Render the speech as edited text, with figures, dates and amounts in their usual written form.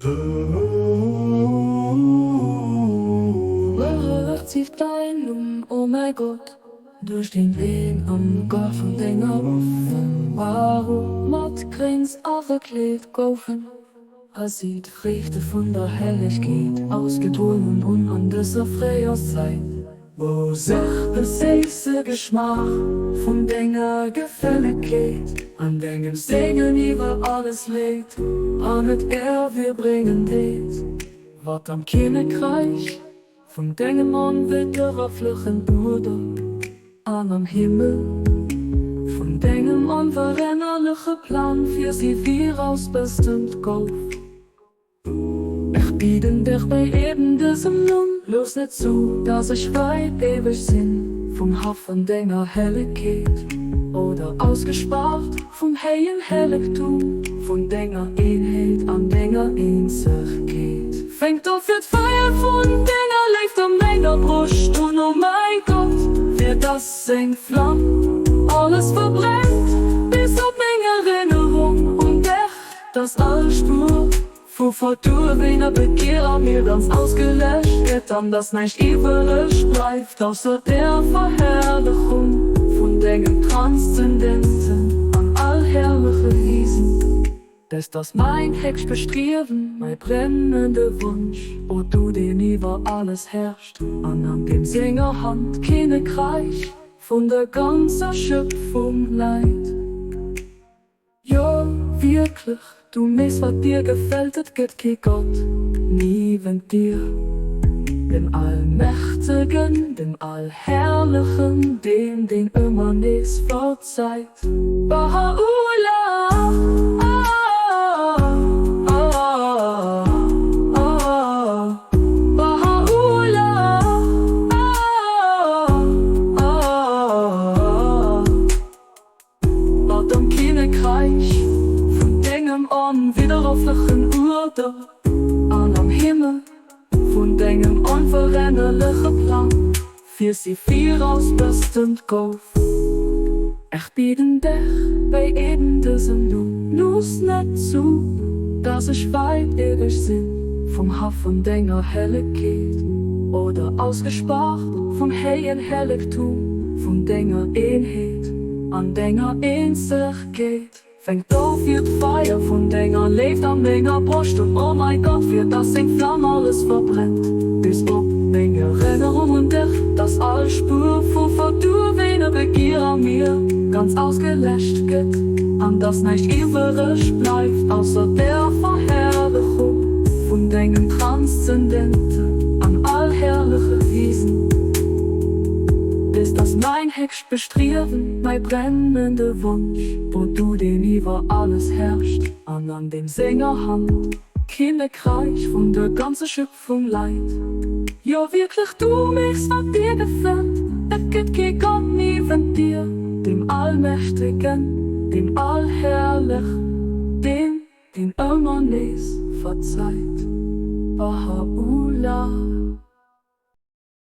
Geheiligt sief dein Numm, o mäi Gott, duerch den Ween am Gaart vun denger Offenbarung mat Gréngs averkleet goufen, a si d'Friichte vun der Hellegkeet ausgedroen hunn an dëser fréier Zäit. Wou sech de séisse Geschmaach vun denger Gefällegkeet an dengem Segen iwwer alles leet an et ervirbréngen deet, wat am Kinnekräich vun dengem onwiddererflechen Bruder an am Himmel vun dengem onverännerleche Plang fir si viraus bestëmmt gouf. Ech bieden dech bei eben dësem Numm, looss net zu, dass ech weit ewech sinn vum Haff vun denger Hellegkeet, oder ausgespaart vum héijen Hellegtum vun denger Eenheet an denger Eenzegkeet. Fänk dofir d'Feier vun denger Léift a menger Broscht un, o mäi Gott, fir dass seng Flam alles verbrennt, bis op meng Erënnerung un dech. Dass all Spuer vu verduerwener Begier a mir ganz ausgeläscht gëtt an dass näischt iwwereg bleift ausser der Verherrlechung vun dengem transzendenten an allherrleche Wiesen. Dëst ass mäin héchst Bestriewen, mäi brennende Wonsch, o du deen iwwer alles herrscht an an deem senger Hand d'Kinnekräich vun der ganzer Schëpfung läit. Jo, wierklech, du méchs wat dir gefält, et gëtt kee Gott niewent dir, dem Allmächtegen, dem Allherrlechen, deem, deen ëmmer nees verzeit. Baha'u'llah, Baha'u'llah. Mat am Kinnekräich vun dengem onwidderhofflechen Uerder an am Himmel vun dengem onverännerleche Plang fir si viraus bestëmmt gouf. Ech bieden dech bei eben dësem Numm, looss net zu, dass ech weit ewech sinn vum Haff vun denger Hellegkeet oder ausgespaart vum héijen Hellegtum vun denger Eenheet. An denger Eenzegkeet fänkt dofir d'Feier vun denger Léift a menger Broscht un, o mei Gott, fir dass seng Flam alles verbrennt, bis op meng Erënnerung un dech, dass all Spuer vu verduerwener Begier a mir ganz ausgeläscht gëtt, an dass näischt iwwereg bleift ausser der Verherrlechung vun dengem transzendenten an allherrleche Wiesen. Dëst ass mäin héchst. Bestriewen, mäi brennende Wonsch, o du deen iwwer alles herrscht an an deem senger Hand d'Kinnekräich vun der ganzer Schöpfung läit. Jo wierklech, du méchs wat dir gefält, et gëtt kee Gott niewent dir, dem Allmächtegen, dem Allherrlechen, deem deen ëmmer nees verzeit. Baha'u'llah.